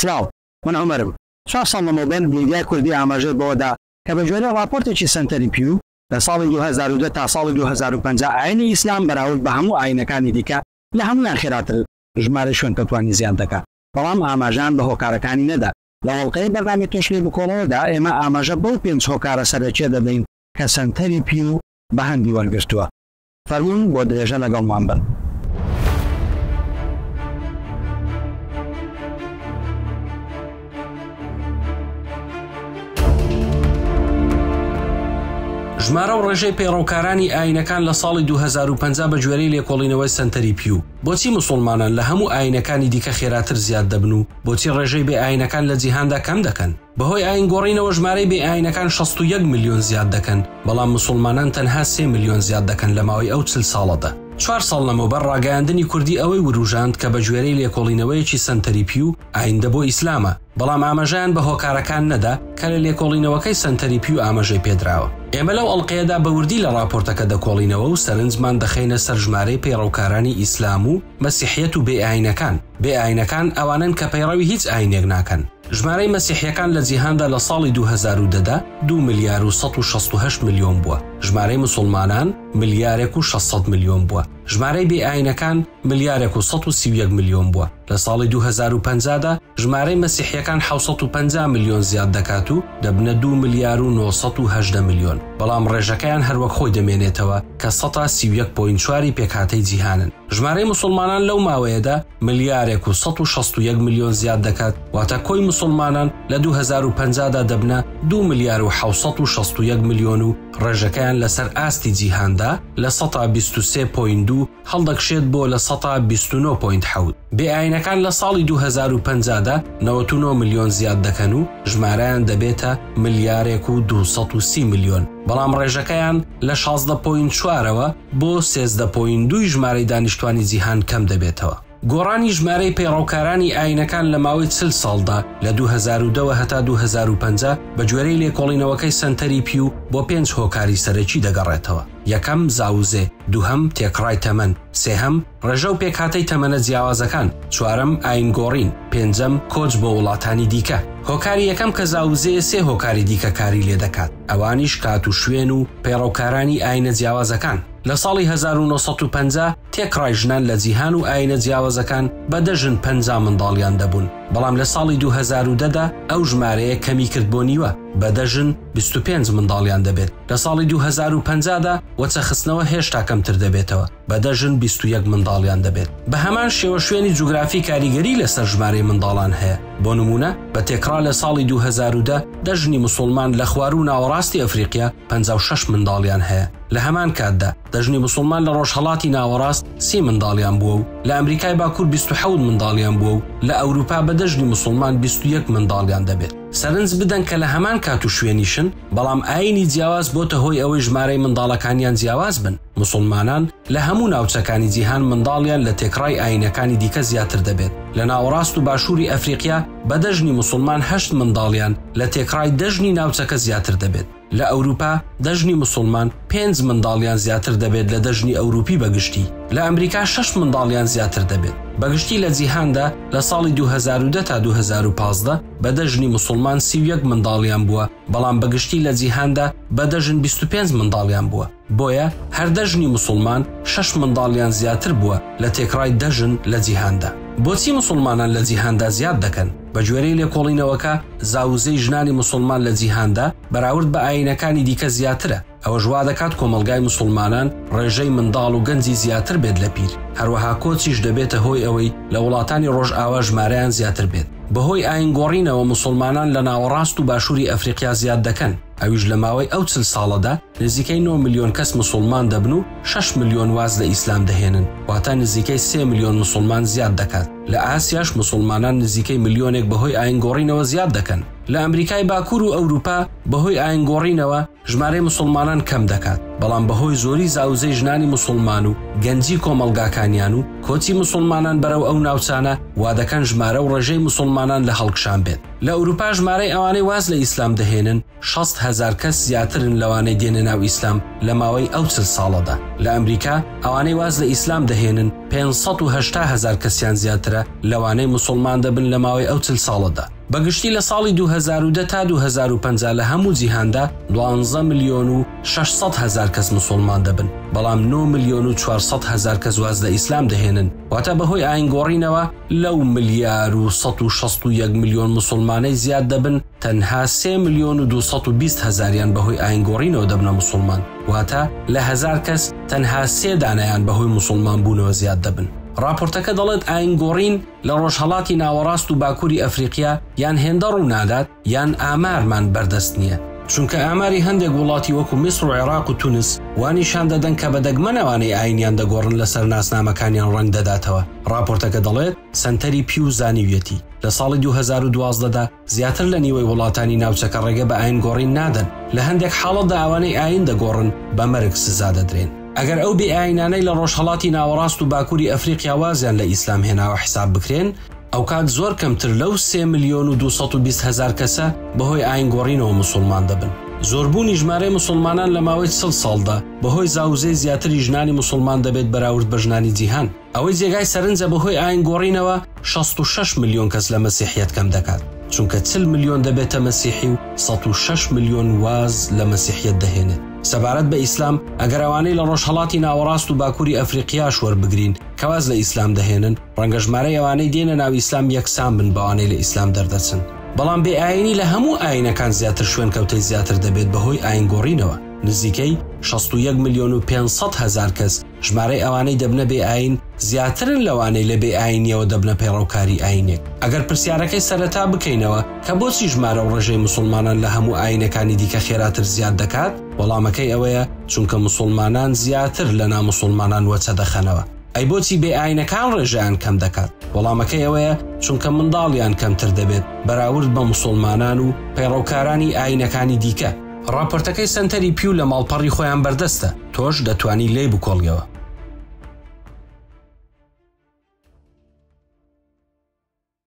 سڵاو، من عومەرم. چوار ساڵ لەمەوبەر میدیای کوردی ئاماژەی بەوەدا کە بەگوێرەی ڕاپۆرتێکی سەنتەری پیو، لە ساڵی 2010 تا ساڵی 2050 ئایینی ئیسلام بەراورد بە هەموو ئایینەکانی دیکە لە هەموویان خێراتر ژمارەی شوێنکەوتوانی زیاد دەکات، بەڵام ئاماژەیان بە هۆکارەکانی نەدا. لە ئەڵقەی بەرنامەی تۆش لێی بکۆڵەوەدا ئێمە ئاماژە بەو پێنج هۆکارە سەرەکیە دەدەین کە سەنتەری پیو بە هەندی وەرگرتووە. فەرموون بۆ درێژە لەگەڵمان بن. ژمارە و ڕێژەی پەیڕەوکارانی ئایینەکان لە ساڵی 2050 بە گوێرەی لێکۆڵینەوەی سەنتەری پیو، بۆچی موسوڵمانان لە هەموو ئایینەکانی دیکە خێراتر زیاد دەبن و بۆچی ڕێژەی بێ ئایینەکان لە جیهاندا کەم دەکەن؟ بەهۆی ئایین گۆڕینەوە ژمارەی بێ ئایینەکان 61 ملیۆن زیاد دەکەن، بەڵام موسوڵمانان تەنها سێ ملیۆن زیاد دەکەن لە ماوەی ئەو 40 ساڵەدا. چوار ساڵ لەمەوبەر ڕاگەیاندنی کوردی ئەوەی وروژاند کە بە گوێرەی لێکۆڵینەوەیەکی سەنتەری پیو، ئایندە بۆ ئیسلامە، بەڵام ئاماژەیان بە هۆکارەکان نەدا کە لە لێکۆڵینەوەکەی سەنتەری پیو ئاماژەی پێدراوە. ئێمە لەو ئەڵقەیەدا بە وردی لە ڕاپۆرتەکە دەکۆڵینەوە و سەرنجمان دەخەینە سەر ژمارەی پەیڕەوکارانی ئیسلام و مەسیحیەت و بێ ئایینەکان. بێ ئایینەکان ئەوانەن کە پەیڕەوی هیچ ئایینێک ناکەن. ژمارەی مەسیحیەکان لە جیهاندا لە ساڵی 2010 دا دوو ملیار و 168 ملیۆن بووە، ژمارەی موسوڵمانان ملیارێک و 600 ملیۆن بووە، ژمارەی بێ ئایینەکان ملیارێک و 131 ملیۆن بووە. لە ساڵی 2050 دا ژمارەی مەسیحیەکان 750 ملیۆن زیاد دەکات و دەبنە دوو ملیار و 918 ملیۆن، بەڵام ڕێژەکەیان هەر وەک خۆی دەمێنێتەوە کە سەتا 31 point چواری پێکهاتەی جیهانن. ژمارەی موسوڵمانان لەو ماوەیەدا ملیارێک و 161 ملیۆن زیاد دەکات، واتە کۆی موسوڵمانان لە 2050 دا دەبنە دوو ملیار و 761 ملیۆن و ڕێژەکەیان لەسەر ئاستی جیهاندا لە سەتا 23 point دوو هەڵدەکشێت بۆ 29 point حەوت. بێ ئایینەکان لە ساڵی 2050 دا 99 ملیۆن زیاد دەکەن و ژمارەیان دەبێتە ملیارێک و 230 ملیۆن، بەڵام ڕێژەکەیان لە 16 point چوارەوە بۆ 13 point دووی ژمارەی دانیشتوانی جیهان کەم دەبێتەوە. گۆڕانی ژمارەی پەیڕەوکارانی ئایینەکان لە ماوەی 40 ساڵدا لە 2010 وە هەتا 2050 بە گوێرەی لێکۆڵینەوەکەی سەنتەری پیو بۆ پێنج هۆکاری سەرەکی دەگەڕێتەوە، یەکەم، زاوزێ، دووهەم، تێکڕای تەمەن، سێهەم، ڕێژە و پێکهاتەی تەمەنە جیاوازەکان، چوارەم، ئایین گۆڕین، پێنجەم، کۆچ بۆ وڵاتانی دیکە. هۆکاری یەکەم کە زاوزێیە سێ هۆکاری دیکە کاری لێدەکات، ئەوانیش کات و شوێن و پەیڕەوکارانی ئایینە جیاوازەکان. لە ساڵی 1950 تێکڕای ژنان لە جیهان و ئایینە جیاوازەکان بە دە ژن 50 منداڵیان دەبوون، بەڵام لە ساڵی 2010 دا ئەو ژمارەیە کەمی کرد بۆ نیوە، بە دە ژن 25 منداڵیان دەبێت. لە ساڵی 2050 دا وەچەخستنەوە هێشتا کەمتر دەبێتەوە، بە دە ژن 21 منداڵیان دەبێت. بە هەمان شێوە شوێنی جوگرافی کاریگەری لەسەر ژمارەی منداڵان هەیە. بۆ نموونە بە تێکڕا لە ساڵی 2010 دە ژنی موسوڵمان لە خواروو و ناوەڕاستی ئەفریقیا 56 منداڵیان هەیە. لە هەمان کاتدا دە ژنی موسوڵمان لە ڕۆژهەڵاتی ناوەڕاست سی منداڵیان بووە و لە ئەمریکای باکوور 27 منداڵیان بووە و لە ئەوروپا بە دە ژنی موسوڵمان 21 منداڵیان دەبێت. سەرنج بدەن کە لە هەمان کات و شوێنیشن، بەڵام ئایینی جیاواز بۆتە هۆی ئەوەی ژمارەی منداڵەکانیان جیاواز بن. موسوڵمانان لە هەموو ناوچەکانی جیهان منداڵیان لە تێکڕای ئایینەکانی دیکە زیاتر دەبێت. لە ناوەڕاست و باشووری ئەفریقیا بە دە ژنی موسوڵمان هەشت منداڵیان لە تێکڕای دە ژنی ناوچەکە زیاتر دەبێت. لە ئەوروپا دە ژنی موسوڵمان پێنج منداڵیان زیاتر دەبێت لە دە ژنی ئەوروپی بە گشتی. لە ئەمریکا شەش منداڵیان زیاتر دەبێت. بە گشتی لە جیهاندا لە ساڵی 2010 تا 2015 بە دە ژنی موسوڵمان 31 منداڵیان بووە، بەڵام بە گشتی لە جیهاندا بە دە ژن 25 منداڵیان بووە. بۆیە هەر دە ژنی موسوڵمان شەش منداڵیان زیاتر بووە لە تێکڕای دە ژن لە جیهاندا. بۆچی موسوڵمانان لە جیهاندا زیاد دەکەن؟ بە گوێرەی لێکۆڵینەوەکە زاوزێی ژنانی موسوڵمان لە جیهاندا بەراورد بە ئایینەکانی دیکە زیاترە، ئەوەش وادەکات کۆمەڵگای موسوڵمانان ڕێژەی منداڵ و گەنجی زیاتر بێت لە پیر، هەروەها کۆچیش دەبێتە هۆی ئەوەی لە وڵاتانی ڕۆژئاوا ژمارەیان زیاتر بێت. بەهۆی ئایین گۆڕینەوە موسوڵمانان لە ناوەڕاست و باشووری ئەفریقیا زیاد دەکەن، ئەویش لە ماوەی ئەو 40 ساڵەدا نزیکەی 9 ملیۆن کەس موسوڵمان دەبن و 6 ملیۆن واز لە ئیسلام دەهێنن، واتە نزیکەی 3 ملیۆن موسوڵمان زیاد دەکات. لە ئاسیاش موسوڵمانان نزیکەی ملیۆنێک بەهۆی ئایین گۆڕینەوە زیاد دەکەن. لە ئەمریکای باکوور و ئەوروپا بەهۆی ئایین گۆڕینەوە ژمارەی موسوڵمانان کەم دەکات، بەڵام بەهۆی زۆری زاوزێی ژنانی موسوڵمان و گەنجی کۆمەڵگاکانیان و کۆچی موسوڵمانان بەرەو ئەو ناوچانە وادەکەن ژمارە و ڕێژەی موسوڵمانان لە هەڵکشان بێت. لە ئەوروپا ژمارەی ئەوانەی واز لە ئیسلام دەهێنن 60 هەزار کەس زیاترن لەوانەی دێنە ناو ئیسلام لە ماوەی ئەو 40 ساڵەدا. لە ئەمریکا ئەوانەی واز لە ئیسلام دەهێنن 580 هەزار کەسیان زیاترە لەوانەی موسڵمان دەبن لە ماوەی ئەو 40 ساڵەدا. بە گشتی لە ساڵی 2010 تا 2050 لە هەموو جیهاندا 12 ملیۆن و 600 هەزار کەس موسڵمان دەبن، بەڵام 9 ملیۆن و 400 هەزار کەس واز لە ئیسلام دەهێنن، واتە بەهۆی ئایینگۆڕینەوە لەو ملیار و 161 ملیۆن موسڵمانەی زیاد دەبن تەنها 3 ملیۆن و 220 هەزاریان بەهۆی ئایینگۆڕینەوە دەبنە موسڵمان، واتە لە هەزار کەس تەنها سێ دانەیان بەهۆی موسڵمان بوونەوە زیاد دەبن. ڕاپۆرتەکە دەڵێت ئایینگۆڕین لە ڕۆژهەڵاتی ناوەڕاست و باکووری ئەفریقیا یان هێندە ڕوونادات یان ئامارمان بەردەست نییە، چونکە ئاماری هەندێک وڵاتی وەکو میسر و عێراق و تونس وا نیشان دەدەن کە بە دەگمەن ئەوانەی ئایینیان دەگۆڕن لەسەر ناسنامەکانیان ڕەنگ دەداتەوە. ڕاپۆرتەکە دەڵێت سەنتەری پیو زانیویەتی لە ساڵی 2012 دا زیاتر لە نیوەی وڵاتانی ناوچەکە ڕێگە بە ئایین گۆڕین نادەن، لە هەندێک حاڵەتدا ئەوانەی ئایین دەگۆڕن بە مەرگ سزا دەدرێن. ئەگەر ئەو بێ ئایینانەی لە ڕۆژهەڵاتی ناوەڕاست و باکووری ئەفریقیا وازیان لە ئیسلام هێناوە حیساب بکرێن، ئەوکات زۆر کەمتر لەو 3 ملیۆن و 220 هەزار کەسە بەهۆی ئایین گۆڕینەوە موسوڵمان دەبن. زۆربوونی ژمارەی موسوڵمانان لە ماوەی 40 ساڵدا بەهۆی زاوزێی زیاتری ژنانی موسوڵمان دەبێت بەراورد بە ژنانی جیهان. ئەوەی جێگای سەرنجە بەهۆی ئایین گۆڕینەوە 66 ملیۆن کەس لە مەسیحیەت کەم دەکات، چونکە 40 ملیۆن دەبێتە مەسیحی و 106 ملیۆن واز لە مەسیحیەت دەهێنێت. سەبارەت بە ئیسلام، ئەگەر ئەوانەی لە ڕۆژهەڵاتی ناوەڕاست و باکووری ئەفریقیاش وەربگرین کە واز لە ئیسلام دەهێنن، ڕەنگە ژمارەی ئەوانەی دێنە ناو ئیسلام یەکسان بن بەوانەی لە ئیسلام دەردەچن. بەڵام بێ ئایینی لە هەموو ئایینەکان زیاتر شوێنکەوتەی زیاتر دەبێت بەهۆی ئایین گۆڕینەوە. نزیکەی 61 ملیۆن و 500 هەزار کەس ژمارەی ئەوانەی دەبنە بێ ئایین زیاترن لەوانەی لە بێ ئایینیەوە دەبنە پەیڕەوکاری ئایینێک. ئەگەر پرسیارەکەی سەرەتا بکەینەوە کە بۆچی ژمارە و ڕێژەی موسوڵمانان لە هەموو ئایینەکانی دیکە خێراتر زیاد دەکات، وەڵامەکەی ئەوەیە چونکە موسوڵمانان زیاتر لە ناموسوڵمانان وەچە دەخەنەوە. ئەی بۆچی بێ ئایینەکان ڕێژەیان کەم دەکات؟ وەڵامەکەی ئەوەیە چونکە منداڵیان کەمتر دەبێت بەراورد بە موسوڵمانان و پەیڕەوکارانی ئایینەکانی دیکە. ڕاپۆرتەکەی سەنتەری پیو لە ماڵپەڕی خۆیان بەردەستە، تۆش دەتوانی لێی بکۆڵیەوە.